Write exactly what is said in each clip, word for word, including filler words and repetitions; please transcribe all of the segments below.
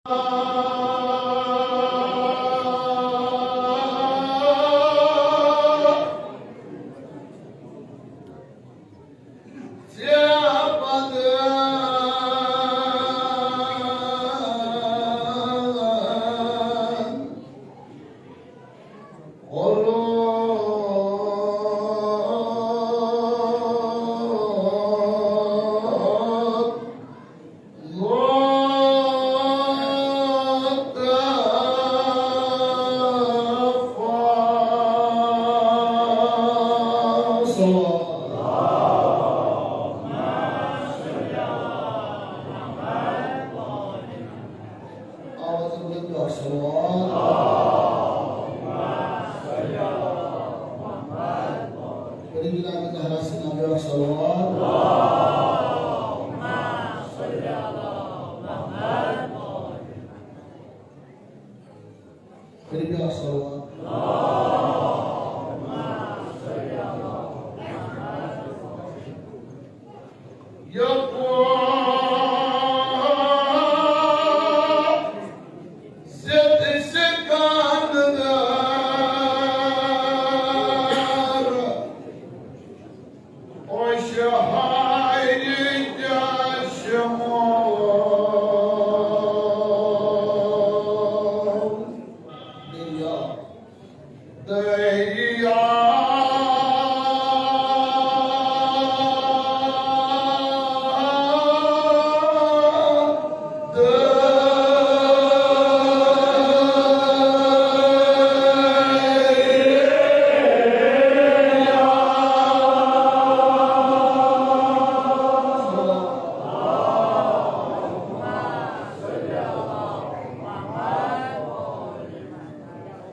آواز بلند کر، صلوات۔ کٔرِو جناب زہرا سٕنٛدِ ناوِ اکھ صلوات۔ کٔرِو بیٛاکھ صلوات۔ یقوم زد سکندر، او شہر چشمو دریا، دریا۔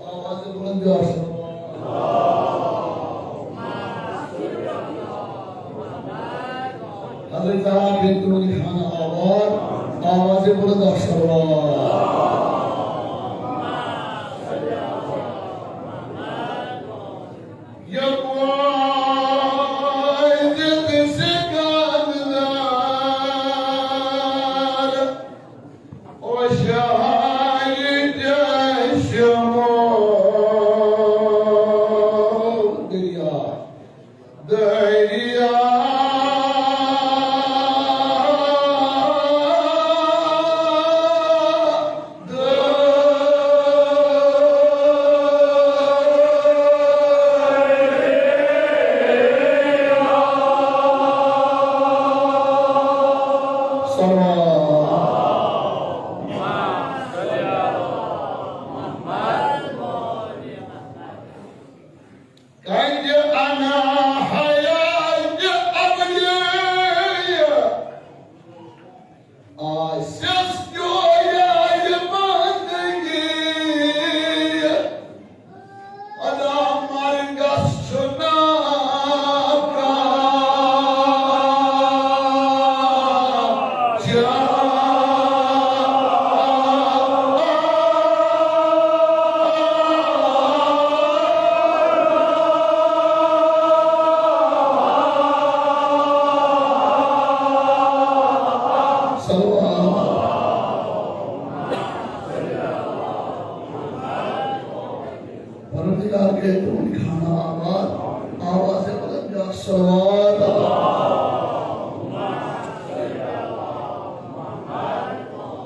آواز بلند آسن۔ حضرت زہرا بنت علی خان آباد، آواز بلند آسن۔ یقوم زد سکندر، او شہر چشمو دریا، دریا۔ قد أنا حياة أبدية. آسس جویا یہ بندگی، ادا مرگس چھنا کانٛہہ چارہ۔ صلوات۔ پروردگار کے تون خانہ آباد، آواز بلند یا صلوات۔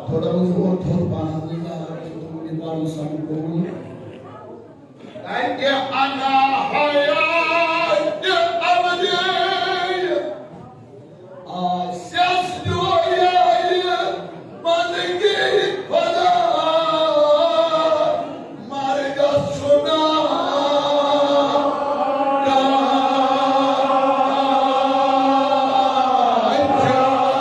تھوڑا بہت زور تھوڑ پانا دے گا، اگر تو یہ پارو سامنے کو۔ انت انا حیات ابدی۔ آسس جویا یہ بندگی خدا، مرگس چھنا کانٛہہ چارہ۔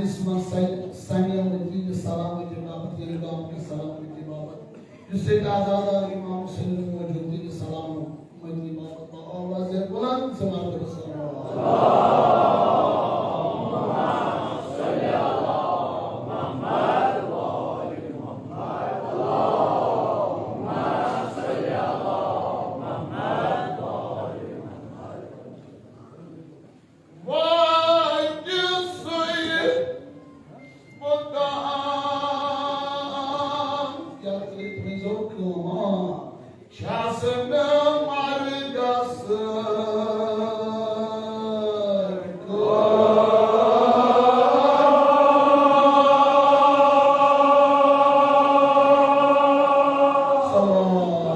اسمن سل-، سمیع مدینہ سلامتی باپتھ، یعنی گام کے سلامتی باپتھ، یُس ییٚتہِ آزاد امام حسین موجود، دینی سلامتی باپتھ، آواز بلند سے مرتبہ سلام۔ واتہِ سُے مُقام، یتھ أنٛدۍ أنٛدۍ کٲم چھَس نہٕ مرگس صلوات۔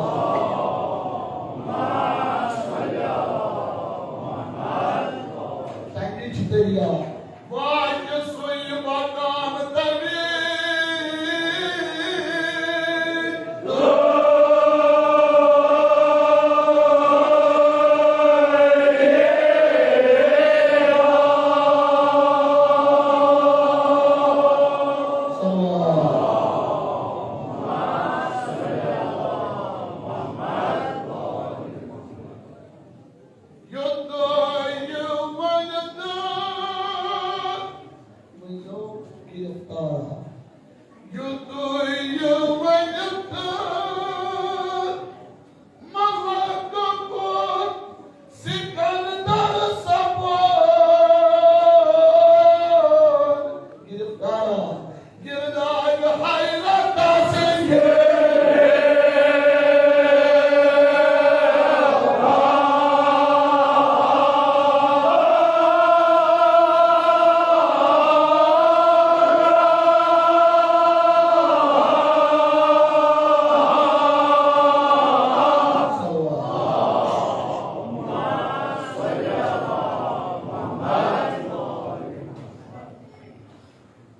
تَمِچ دٔلیٖل۔ واتہِ سُے مقام طویل۔ یوٚتام یہِ ونہِ تہٕ ؤنِو گرفتار۔ یوٚتام یہِ ونہِ تہٕ مذہب کُن سکندر سپُد گرفتار۔ گرداب حیرت سنگھ۔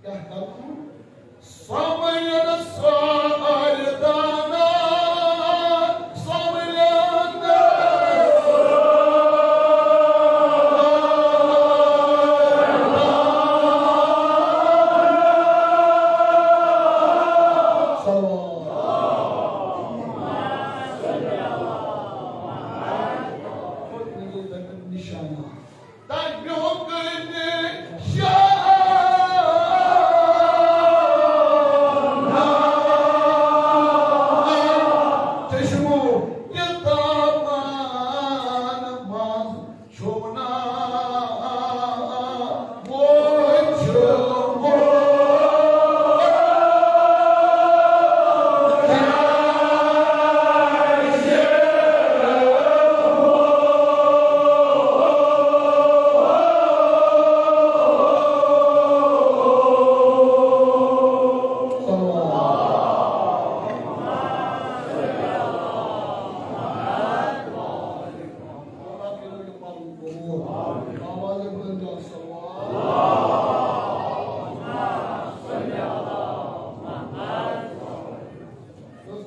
کیٛاہ کرُن؟ سۄمبرِن سٲرۍ دانا، سۄمبرِن۔ صلوات۔ نشانہ۔ تَمیُک نِشانہٕ چشمو کتابن منٛز چھُنہٕ وُچھمُت۔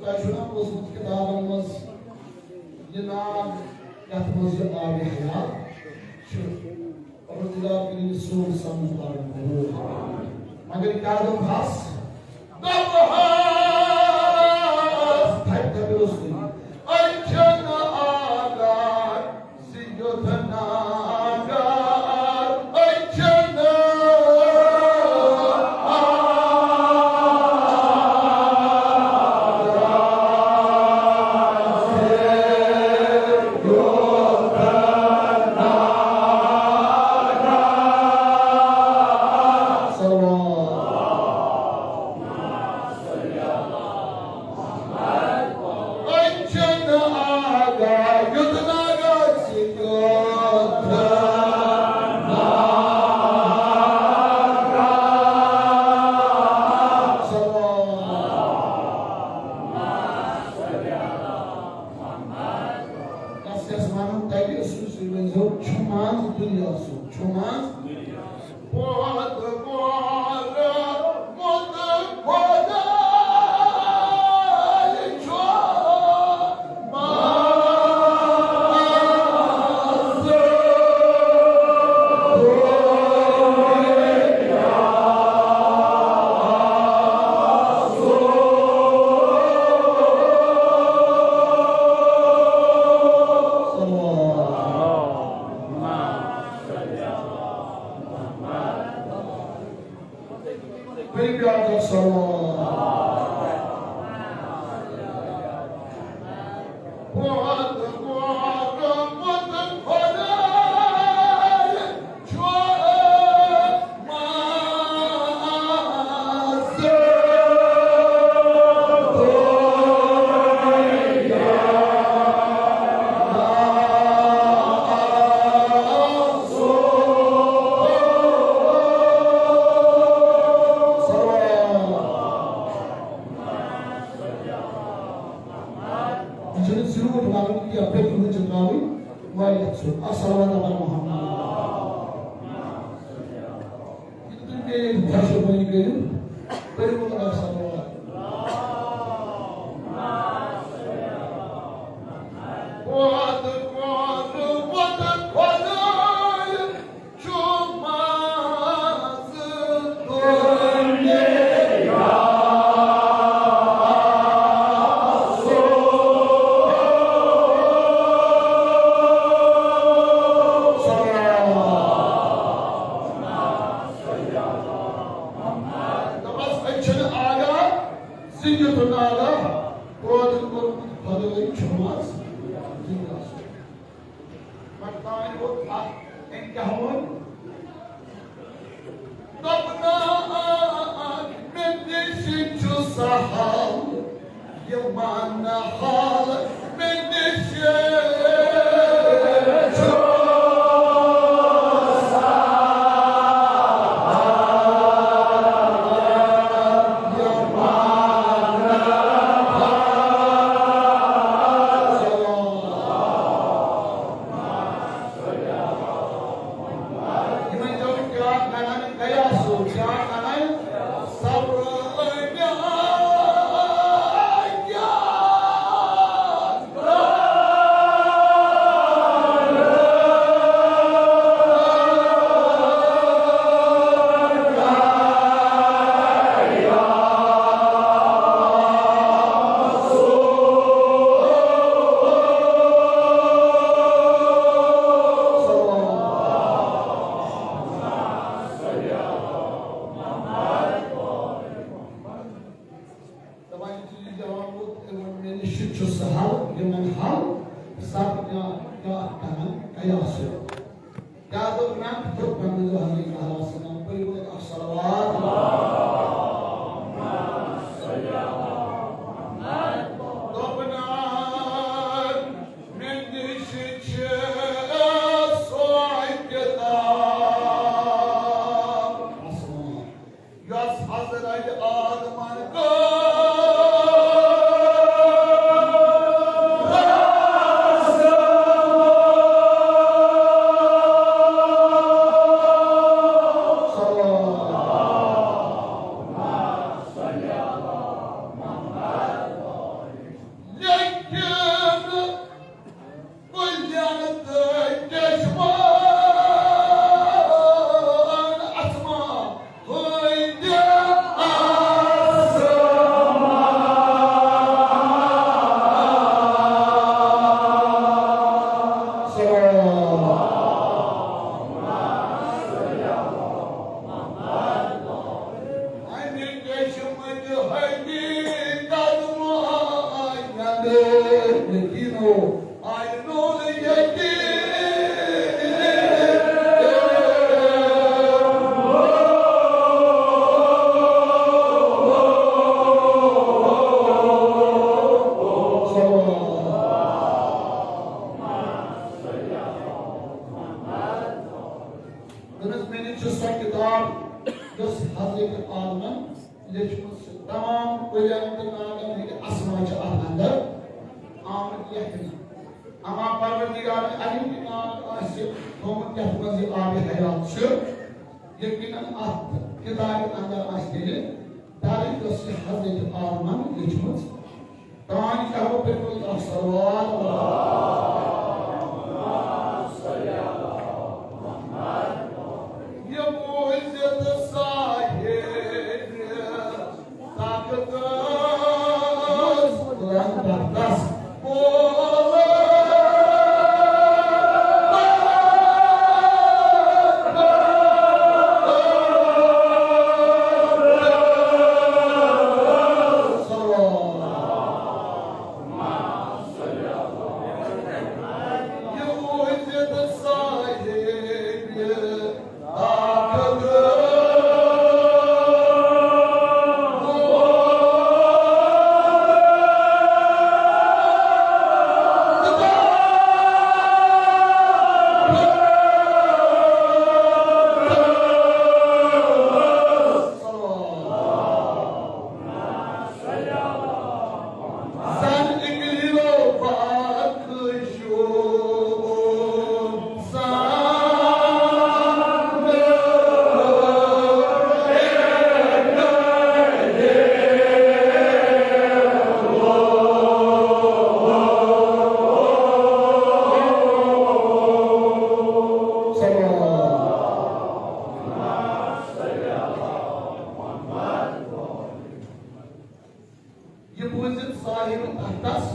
تۄہہِ چھُو نا اوسمُت کِتابَن منٛز یہِ ناو، یَتھ منٛز یہِ آبِ حیات چھُ؟ رُت علاقہٕ ییٚلہِ سون سمجھ پَرُن گوٚو۔ مگر کیٛاہ دوٚپہَس؟ دوٚپہَس، تھَپہِ تھَپہِ روٚستُے۔ أسۍ چھِنہٕ آگاہ زِ یُتھ ناگار أسۍ چھِنہٕ آگاہ زِ یُتھ ناگار۔ صلوات۔ یہِ چھُنہٕ زیوٗٹھ وَنُن کینٛہہ، پٔتۍ کِنۍ چھِ ترٛاوٕنۍ واریاہ ژھوٚٹ۔ الصلوات علی محمد۔ یہِ تُہۍ بیٚیہِ ییٚتہِ خۄش وۄنۍ کٔرِو، کٔرِو مُطلق الصلوات۔ دَپَس، أسۍ چھِنہٕ آگاہ، زِندٕ تہٕ ناگاہ، پٲدٕ کوٚرمُت خۄدٲے چھُ منٛز زِندٕ آسُن۔ پتہٕ تانۍ ووت اکھ، أمۍ کیٛاہ ووٚن؟ دوٚپنَکھ، مےٚ نِش چھُ سہل یِمن حال، مےٚ نِش چھُ سہل یِمن حال۔ یِمن چھُ کیٛاہ کران، کیٛاہ سُہ کیٛاہ کران؟ صبر کیٛاہ کران؟ دَپان چھِ، یہِ جوان گوٚو، تٔمۍ ووٚن، مےٚ نِش چھُ سہل یِمن حل، سب کیٛاہ، کیٛاہ کرن قیاس۔ کیٛاہ دوٚپ مےٚ؟ دوٚپ، پننہِ دۄہ حضرت اعلیٰ سلام، پٔرِو گۄڈٕ اکھ صلوات۔ دوٚپنَکھ، مےٚ نِش چھِ سۄے کِتاب۔ یۄس حضرت آدمن کٔر۔ لیکن کُلٮ۪ن تہٕ چشمن آسمان ہٕنٛدِ آسمان۔ اَمہِ چشمٕچ حقیقت معاینہٕ یقیٖنو۔ دوٚپنَس، مےٚ نِش چھِ سۄ کِتاب، یۄس حضرت آدمَن لیٚچھمٕژ چھِ۔ تمام کُلٮ۪ن تہٕ ناگن ہٕنٛدۍ اسما چھِ اَتھ اندر آمٕتۍ لیکھنہٕ۔ اما پروردگار علیم کِتاب آسہِ تھوٚومُت، یَتھ منٛز یہِ آبِ حیات چھُ، یقیناً اَتھ کِتابہِ اندر آسہِ تیٚلہِ درج، یۄس یہِ حضرت آدمَن لیٚچھمٕژ۔ تانۍ کرو پٔتمہِ لٹہِ اکھ صلوات۔ یہِ بوٗزِتھ صاحب طاقتس، قرآن پاکس بول۔ بوٗزِتھ صاحب تختس،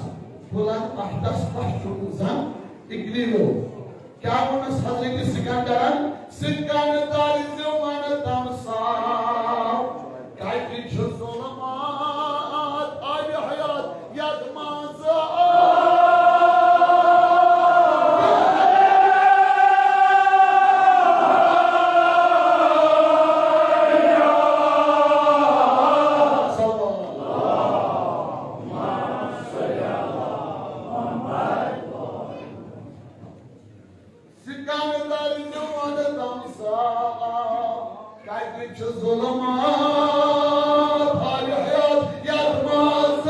بُلند تختس پٮ۪ٹھ چھُ زن اِکلیٖلو۔ کیٛاہ ووٚنُس حضرت سکندرن؟ سکندر زِ ون تمسا، کتہِ چھُ ظلمات آبِ حیات یتھ منٛز؟ سکندر زِ ون تمسا، کتہِ چھُ ظلمات آبِ حیات یتھ منٛز؟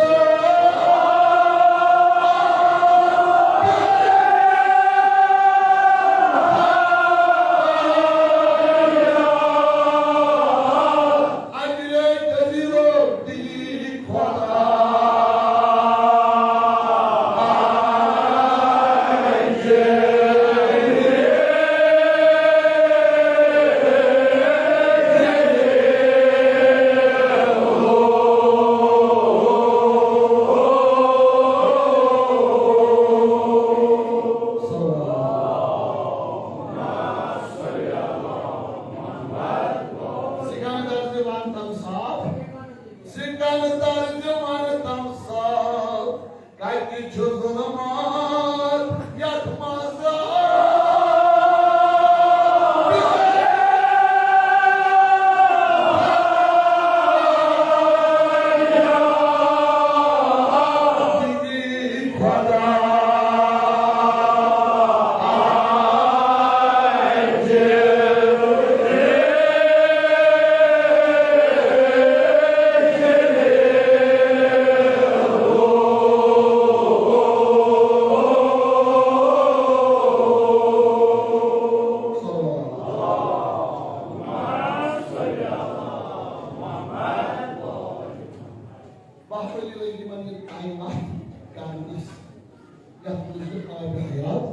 اجرے جزیرو دی خدا۔ سکندر زِ ون تمسا، سکندر زِ ون تمسا، کتہِ چھُ ظلمات یتھ منٛز؟ بہرحال، ییٚلہِ یِمن یہِ کائنات کرنس، یتھ منٛز یہِ آبِ حیات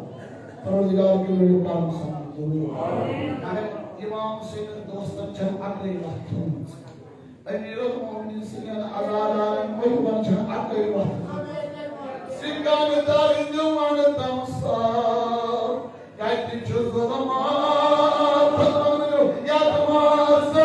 پروردگار کہِ لڑِ پانہٕ سان ضرور۔ مگر امام حسین دوستن چھنہٕ اکٕے وتھ تھٲومٕژ۔ امیر المومنین سٕنٛدٮ۪ن عزادارن مجمن چھنہٕ اکٕے وتھ تھٲومٕژ۔ سکندر زِ ون تمسا، کتہِ چھُ ظلمات یتھ منٛز؟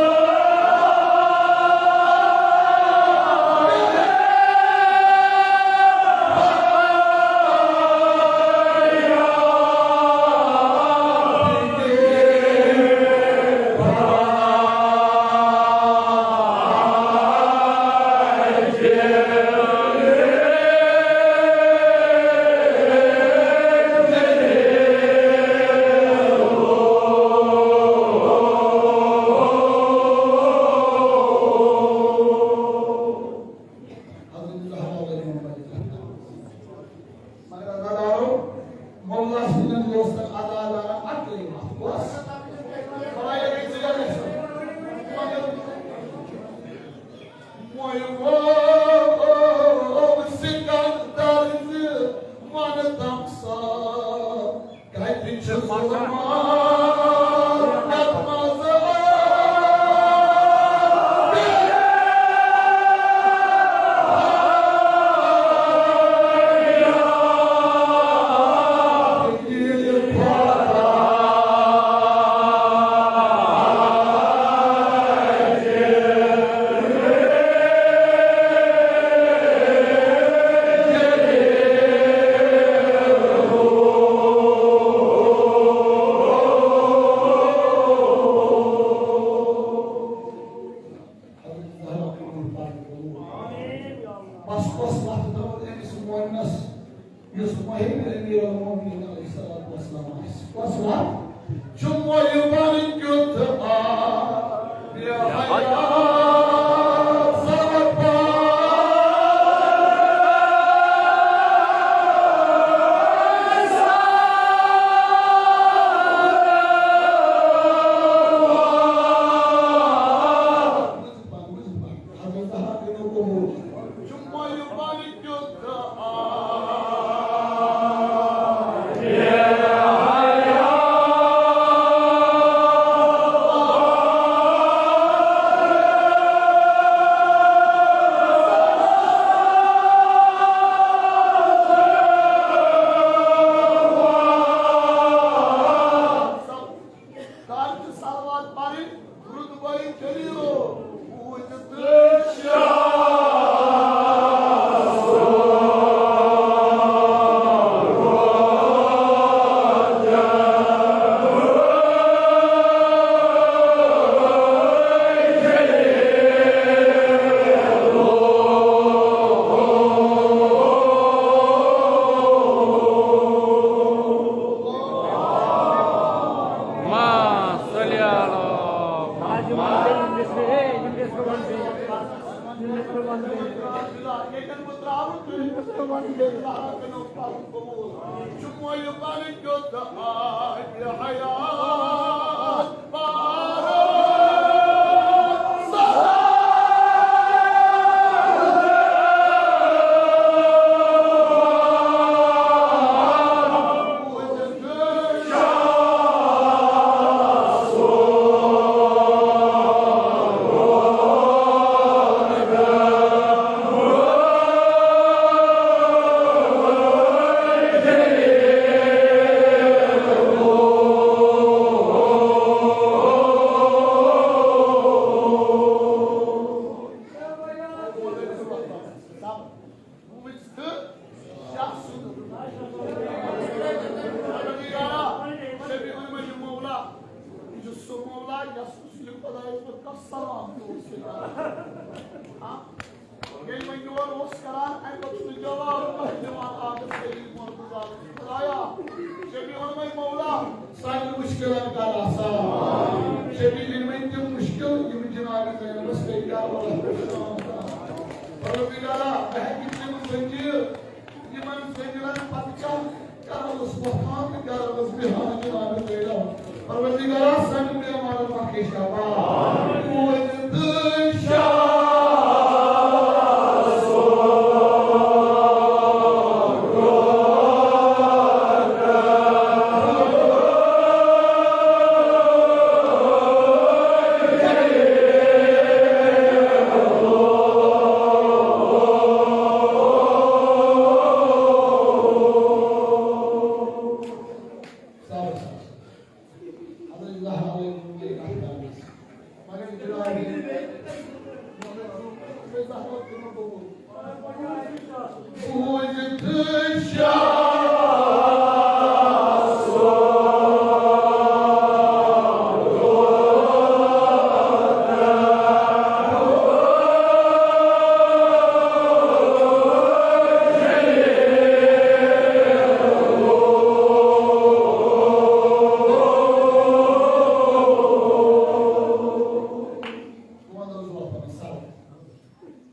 حضرت زہرا علیہ السلام۔ مگر عزادارو، مولا سٕنٛدٮ۪ن دوستن عزادارن اکٕے وتھ۔ بس۔ خدایا گٔے ژٕ گژھ۔ مگر مویہِ وو سکندر زِ ون تمسا، کتہِ چھُ ظلمات یتھ منٛز؟ بس کۄس وتھ تھٲوٕن أمِس مونس، یُس مُحب امیر المومنین علیہ الصلوۃ والسلام آسہِ؟ کۄس وتھ؟ چھُ مُحبن کیُتھ آب حیات سرپا۔ ییٚتٮ۪ن بہٕ ترٛاوٕ تُہۍ، زہرا کٔرِو پَنُن قبوٗل۔ چھُ مۄیہِ پَنٕنۍ کیُتھ تہٕ آبِ حیات پارٕ۔ ییٚلہِ وۄنۍ یور اوس کران، اَمہِ پتہٕ چھُ جواب تۄہہِ دِوان، آ، بِسمِ اللہ الرحمن الرحیم۔ خدایا، شفیع المولا، سانٮ۪ن مُشکِلن کر آسان۔ شفیع، یِم وۄنۍ تِم مُشکِل، یِم جناب زینبس پیٚیہِ کربلس پٮ۪ٹھ۔ پروردگارا، بہٕ ہیٚکہِ تِم زٔمیٖن، یِمن زٔمیٖنن پتہٕ کانٛہہ کربلس وۄتھان تہٕ کربلس بیٚہوان جناب زینب۔ پروردگارا، سانٮ۪ن بیمارن مہ کھے شفا۔ روٗزِ تہٕ شاہ۔ حضرت زہرا علیہ السلام۔ مگر جناب،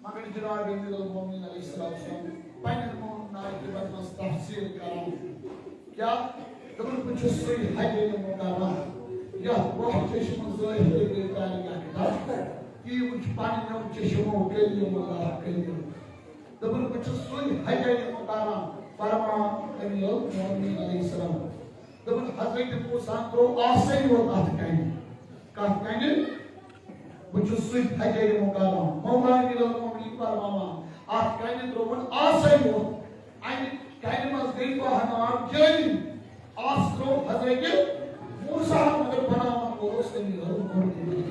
مگر جناب امیر المومنین علیہ الصلوۃ والسلام پننٮ۪ن مولن عاقبت منٛز تفسیر کران۔ کیا؟ دوٚپُن، بہٕ چھُس سُے حجرِ مکرم، یتھ وقت چشمہٕ ظٲہر گٔے تاریخ اکھ، تی وٕچھ پننٮ۪و چشمو کلیم اللہ کلیم۔ دوٚپُن، بہٕ چھُس سُے حجرِ مکرم، فرمان امیر المومنین علیہ السلام۔ دوٚپُن، حضرت موسیٰ ترٛوو آسے یوت اَتھ کنہِ۔ کَتھ کنہِ؟ بہٕ چھُس سُے حجرِ مکرم۔ مولا امیر المومنین فرماوان، اَتھ کنہِ ترٛووُن آسے یوت۔ اَمہِ کنہِ منٛز گٔے بہہ نار جٲری۔ آس ترٛوو حضرت موسیٰ، مگر بناوان اوس امیر المومنین۔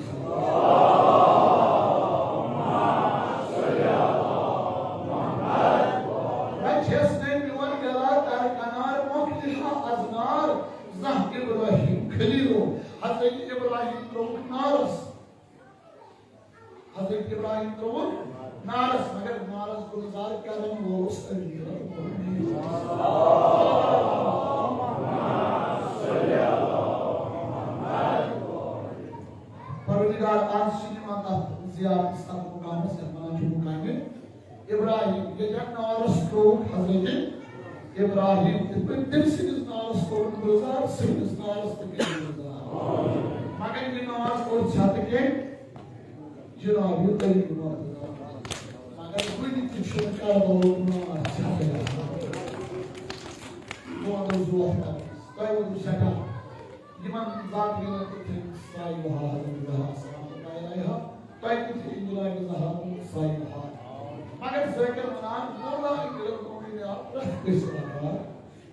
وۄنۍ چھَس نہٕ میون گلا تر کنار مۄکلہِ ہا از نار۔ زانٛہہ ابراہیم خلیلو حضرت ابراہیم ترٛووُکھ نارس۔ حضرت ابراہیم ترٛووُکھ نارس، مگر نارس گُلزار کرن وول اوس امیر المومنین۔ پروردگار، آز چھِ نِوان تتھ زیارتس، تتھ مقامس، یتھ ونان چھِ مقامِ ابراہیم، ییٚتٮ۪ن نارس ترٛووُکھ حضرت ابراہیم۔ تِتھ پٲٹھۍ تٔمۍ سٕنٛدِس نارس کوٚرُن گُلزار، سٲنِس نارس تہِ کٔرِن گُلزار۔ مگر یہِ نار کوٚر ژھٮ۪تہٕ کٔمۍ؟ جناب، یہِ تٔمۍ کوٚر۔ مگر وُنہِ تہِ چھُنہٕ کربلُک نار ژھٮ۪تہٕ گژھان۔ میون دوست، تۄہہِ ووٚنوُ سٮ۪ٹھاہ۔ یِمن ذاکرینن تہِ تھٲوِو سایہِ بہار، حضرت زہرا سلام اللہ علیہا۔ تۄہہِ تہِ تھٲوِو جناب زہرا سایہِ بہار۔ مگر ذٲکر ونان، مولا امیر المومنین آو پرٛٮ۪تھ کٲنٛسہِ بکار۔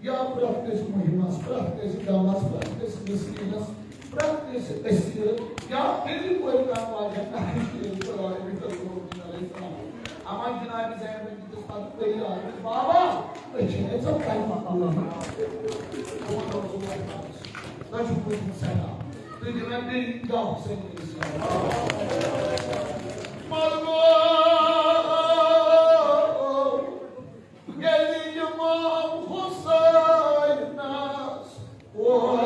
یا پرٛٮ۪تھ کٲنٛسہِ مُہِمس، پرٛٮ۪تھ کٲنٛسہِ غمس، پرٛٮ۪تھ کٲنٛسہِ مِسکیٖنس، پرٛٮ۪تھ کٲنٛسہِ أسیٖرس، یا تیٚلہِ پورِ کانٛہہ واریاہ نقٕش تیٚلہِ خۄداے امیر المومنین علیہ السلام۔ اما جناب زینب دِتِس پتہٕ فریاد، بابا، أسۍ چھِ نہٕ ژےٚ پننہِ مقامہٕ۔ تۄہہِ چھُ بوٗزمُت سٮ۪ٹھاہ۔ تُہۍ دِوان بیٚیہِ دعوت سٲنِس مولوی۔ ییٚلہِ امام حسینس اوس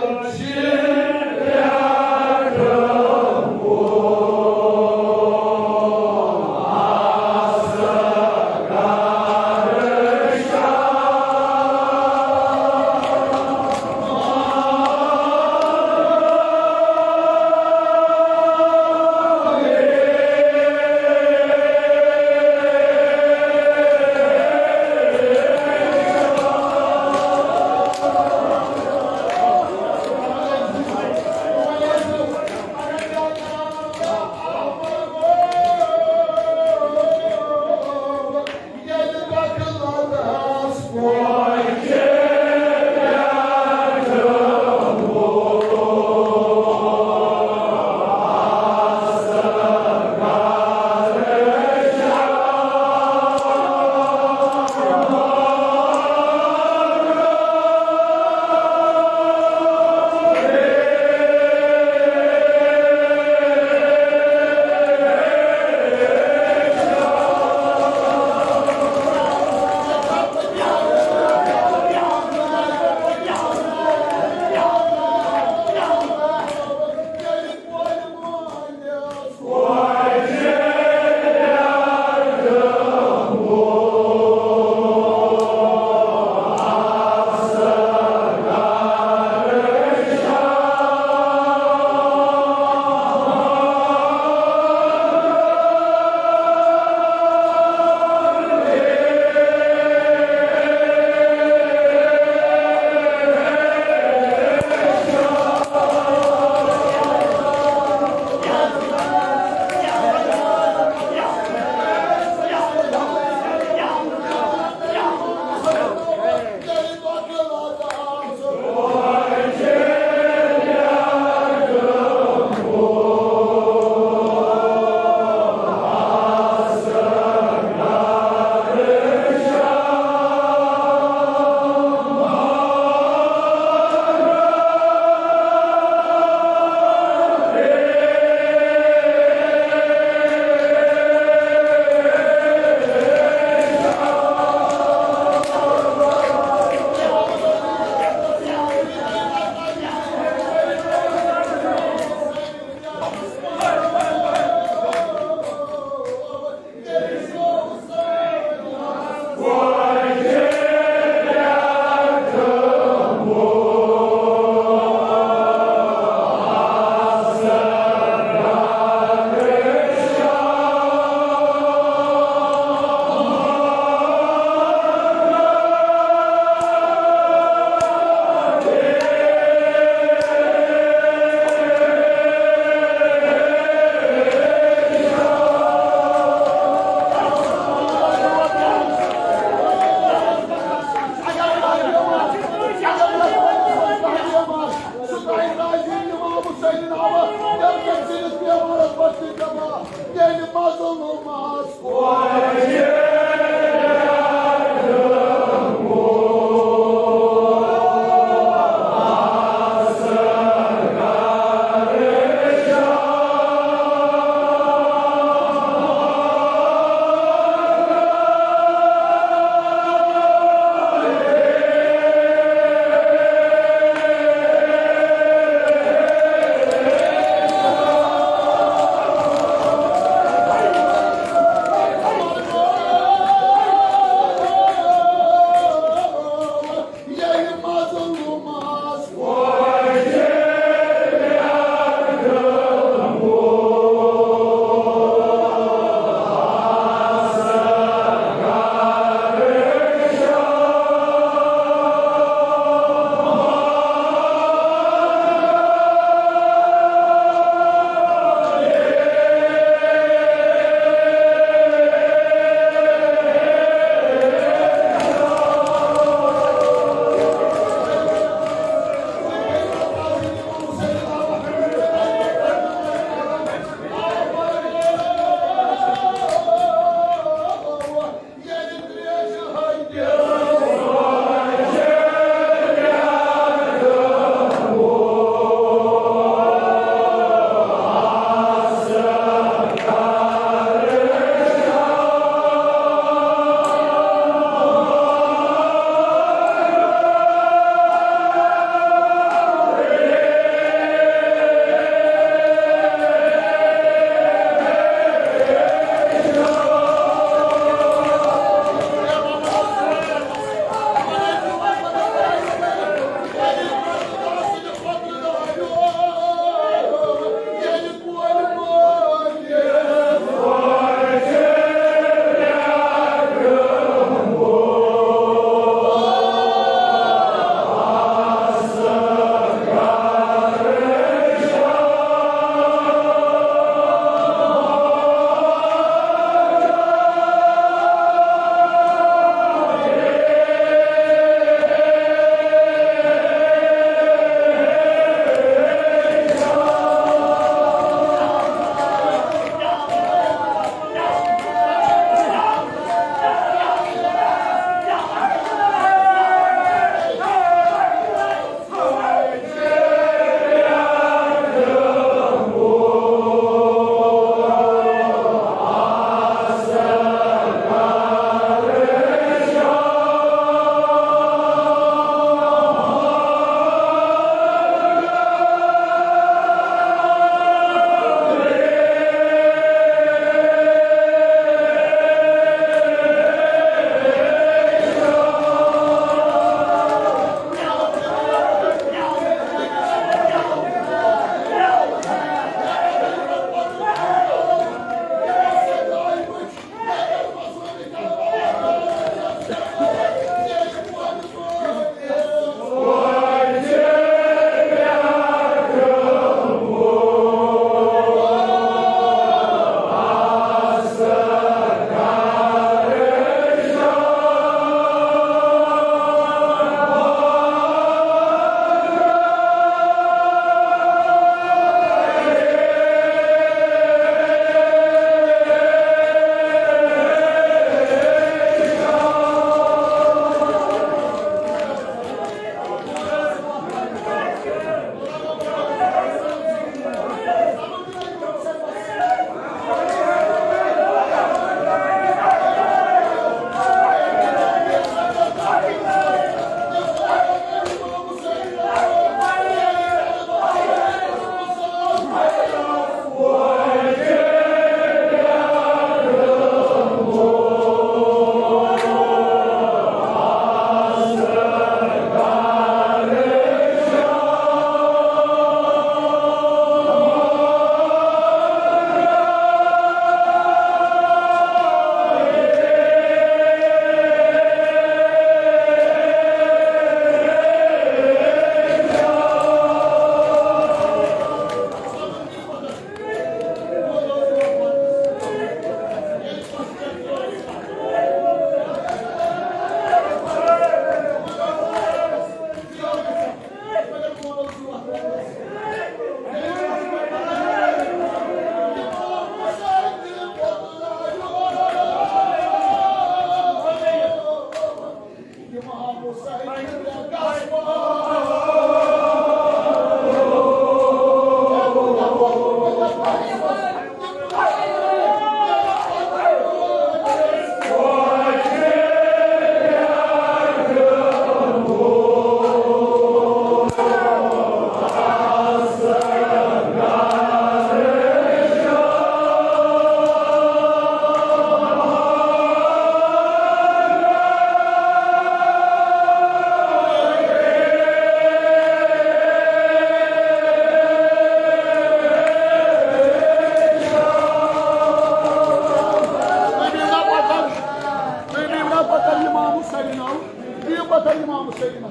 پتہ امام حسین۔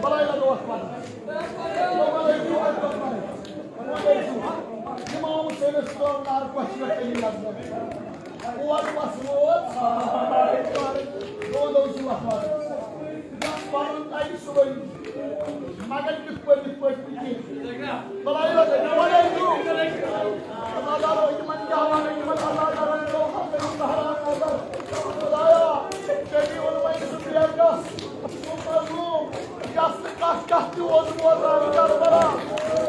بلائے لگو اتھ پتہ۔ امام حسینس ترٛوو نار کۄچھِ پٮ۪ٹھ تٔمی لگو۔ اور وس ووت۔ دود اوس یہِ وۄتھان۔ یَتھ پَنُن اَکہِ صُبحٲے۔ مگر یِتھ پٲٹھۍ، یِتھ پٲٹھۍ نہٕ کینٛہہ۔ بَلایہِ لَگے، بَلایہِ لَگے۔ اللہ تعالیٰ یِمَن کیٛاہ وَنَے، یِمَن اللہ تعالیٰ یَن لوگ حَقَن سَہارا نظر۔ خۄدایا، ژےٚ دی ووٚن وۄنۍ سُہ بیکَس، سُہ مظلوٗم، یَس نہٕ کَتھ، کَتھ تہِ اوس بوزان کربلا۔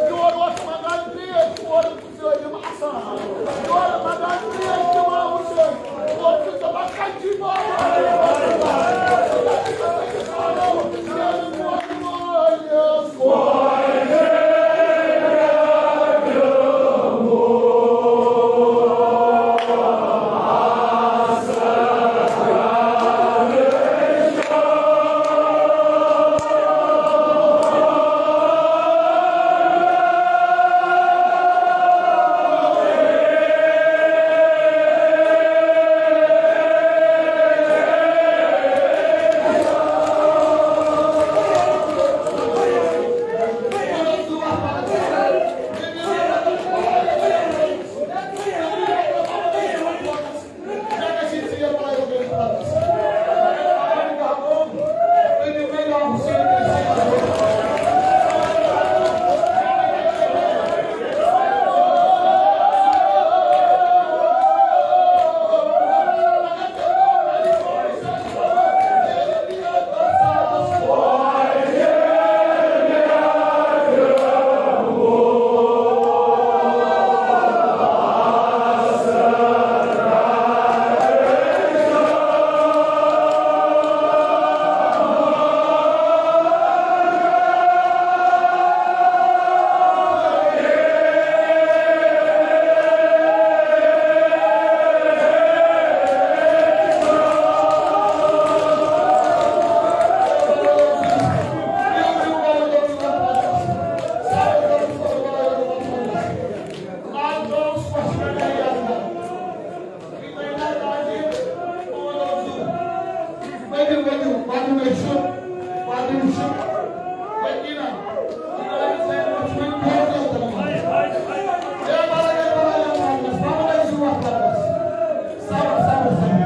یورٕ اوس منٛگان ترٛیش، اورٕ ظٲلِم اَسان۔ یورٕ منٛگان ترٛیش تہِ واوُن تہٕ اورٕ چھُ دَپان کَتہِ چھُے بابا؟ ؤلِو، ؤلِو، پَنُن ٲسِو، پَنُن چھُ۔ یقیٖناً، خۄدایَن سۭتۍ وٕچھ مےٚ ٹوٹل تَمام۔ اے بَرابَر، اے بَرابَر، اے بَرابَر، پَنُن ٲسِو وَتھ لَگَس۔ صبر، صبر، صبر۔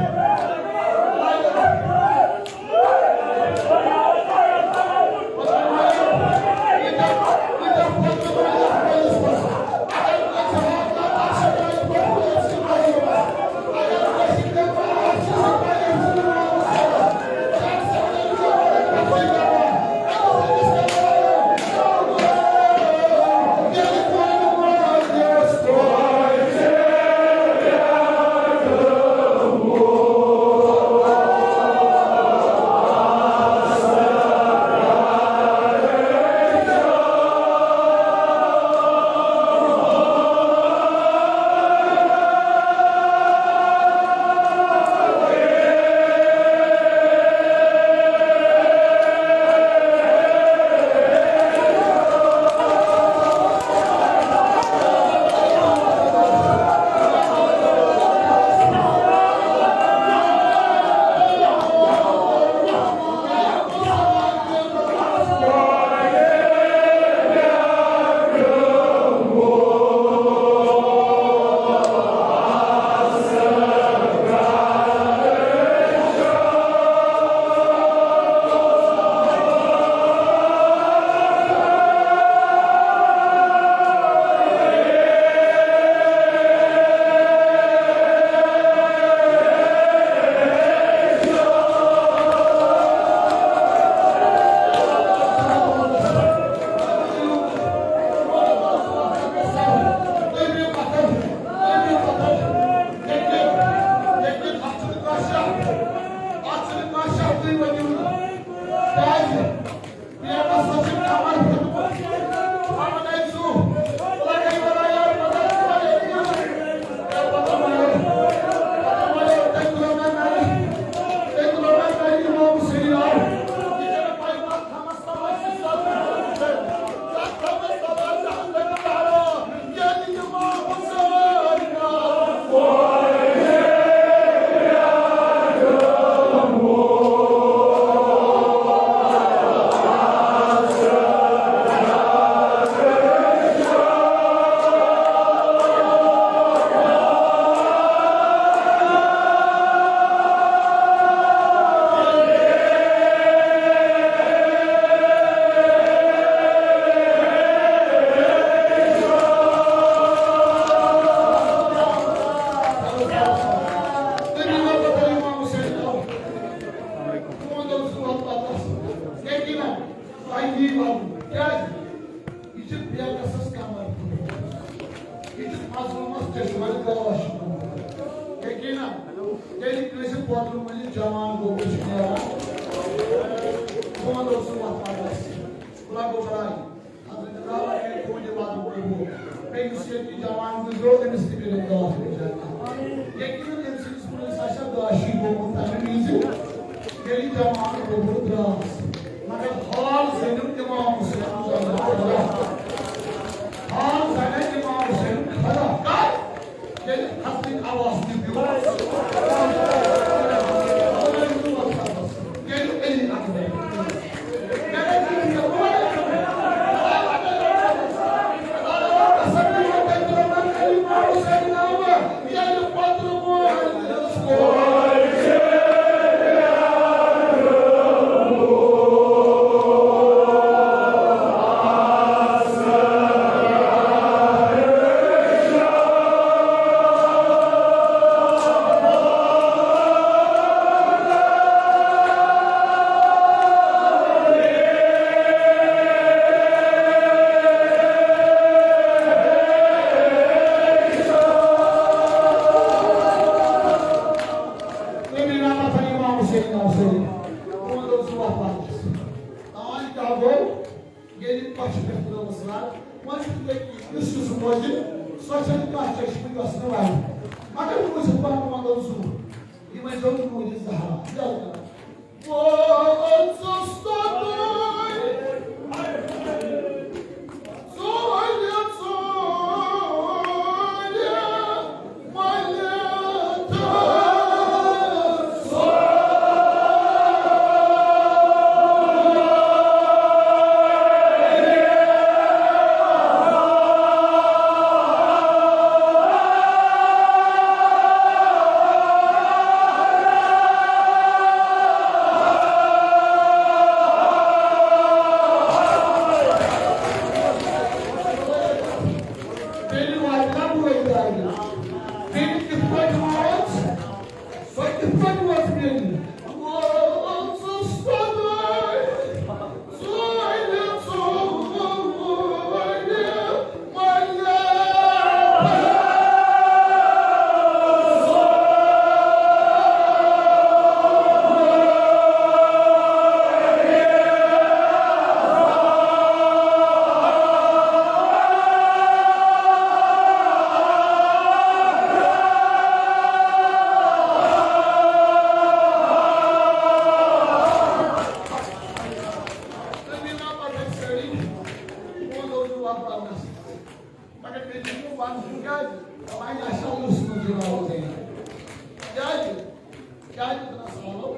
وۄنۍ جوان گوٚو، مےٚ چھُ نیران۔ بہٕ وَنہٕ اوسُس وۄتھ پَرنَس۔ خۄدا گوٚو بَلاے۔ حضرت راوی تُہُنٛدِ وعدُک قبوٗل۔ بیٚیہِ یُس ییٚتہِ جوان گُزریو، أمِس تہِ مِلہِ دعا۔ یقیناً أمۍ سٕنٛدِس مٲلِس آسہِ ہا گاشی گوٚمُت تَمہِ وِزِ، ییٚلہِ جوان قبوٗل درٛاس۔ مگر حال زٲنِو امام حسین رضی اللہ عنہ۔ حال زانیو امام حسین خدا کر، ییٚلہِ حسنٕنۍ آواز تہِ پیوٚو۔ ییٚلہِ علی اکبر۔ امام حسین ناو سۭتۍ۔ تُہُنٛد اوس وفات۔ تانۍ کیٛاہ گوٚو؟ ییٚلہِ پَش پٮ۪ٹھ ترٲوٕس رَگ، وۄنۍ چھُ یہِ یُس یُس موجہِ، سۄ چھَنہٕ کانٛہہ چشمہٕ یۄس نہٕ وَنہِ۔ مگر وۄنۍ چھُ پَنُن وَنُن زُو۔ یہِ وۄنۍ زیوٗٹھ موجہِ زہرا۔ یَلہٕ کَرو۔ بیٚیہِ واتہِ نا بٲے دارِ؟ بیٚیہِ کِتھ پٲٹھۍ وٲژ؟ سۄ کِتھ پٲٹھۍ وٲژ بیٚیہِ؟ وٲژ سۄ دٲے۔ مگر مےٚ چھُنہٕ وَنُن کیٛازِ؟ وۄنۍ آسہِ ہا لُس منٛز یہِ راوُن ژےٚ۔ کیٛازِ؟ کیٛازِ دوٚپنَس آلو؟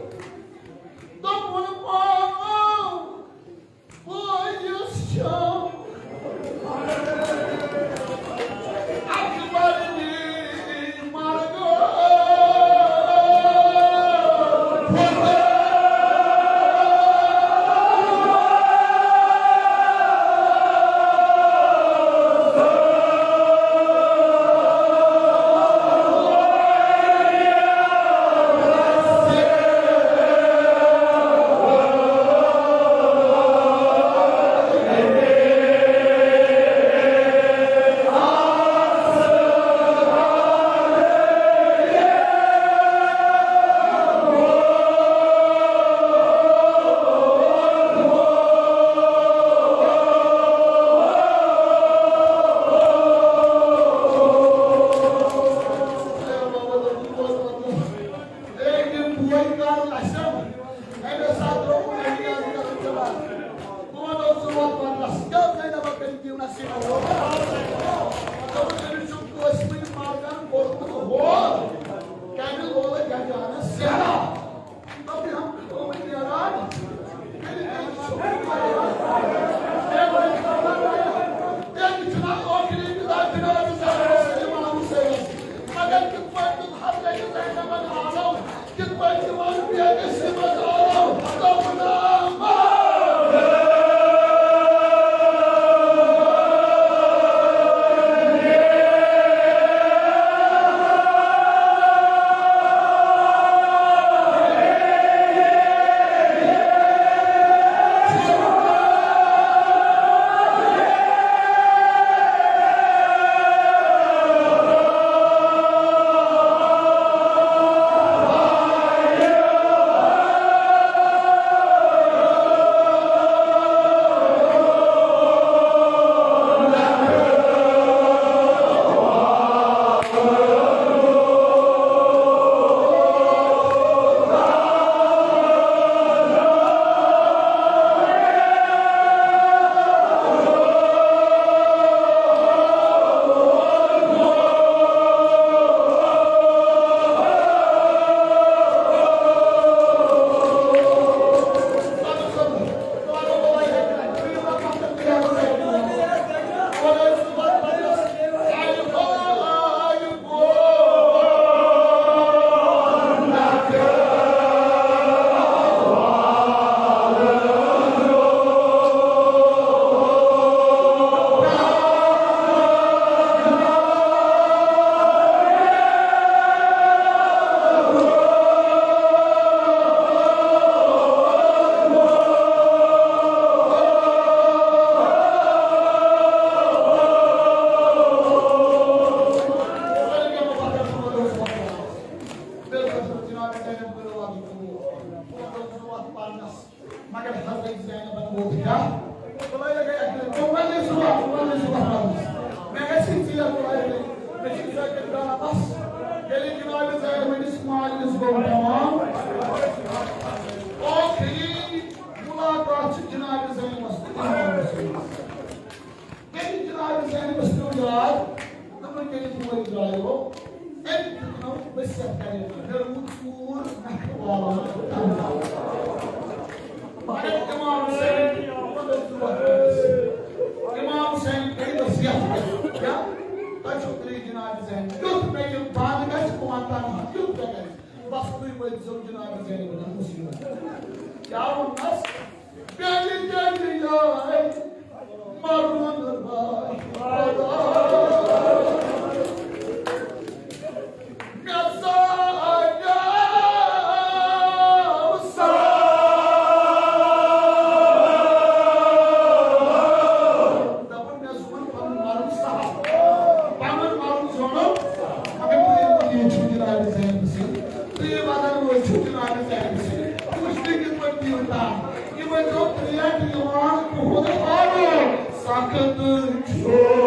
دوٚپُن پاو بٲیِس چھَم اَکبر نی مرگو۔ مگر حضرت زینبن ووت کیٛاہ؟ بہٕ لَگے اَکہِ لَٹہِ، بہٕ وَنہٕ صُبح، بہٕ وَنہٕ صُبح پَرُس۔ مےٚ گژھِ یہِ ژیر، بہٕ لَگے، مےٚ چھِ ژیر کٔرِتھ گانا بَس۔ ییٚلہِ جناب زینبٕنِس ماجہِ نِش گوٚو تمام، ٲخری مُلاقات چھِ جناب زینبَس تہٕ اِمام حُسینَس۔ ییٚلہِ جناب زینبَس پیوٚو یاد، دوٚپُن، ییٚلہِ تور درٛایو، أمۍ دیُتنو وصیت کرنہٕ، مےٚ روٗد ژوٗر نکھٕ والان۔ مگر امام حسین، امام حسین کٔرۍ وصیت، کیٛاہ؟ تۄہہِ چھو کٔرِتھ جناب زینب، یُتھ مےٚ یہِ بند گژھِ، بہٕ وَنہٕ تنہا، یُتھ مےٚ گژھِ۔ بس تُہۍ وٲتۍ زیو جناب زینبَس مُصیٖبت۔ کیٛاہ ووٚنمَس؟ بیٚنہِ جنہِ آے مرُن راے خۄدا۔ مےٚ زانیو سا۔ دَپان مےٚ زُوَن پَنُن مَرُن سَہَل۔ پَنُن مَرُن زونُن۔ مگر تُہۍ ییٚلہِ وۄنۍ ییٚتہِ چھِو جناب زینبہِ سۭتۍ، تُہۍ ییٚلہِ وَدَن وٲلۍ چھِو جناب زینبہِ سۭتۍ، وٕچھ تُہۍ کِتھ پٲٹھۍ دِیِو تَن۔ یِمَے چھِو ترٛیٹھ یِوان تُہُنٛد پَرُن۔ سخت چھُ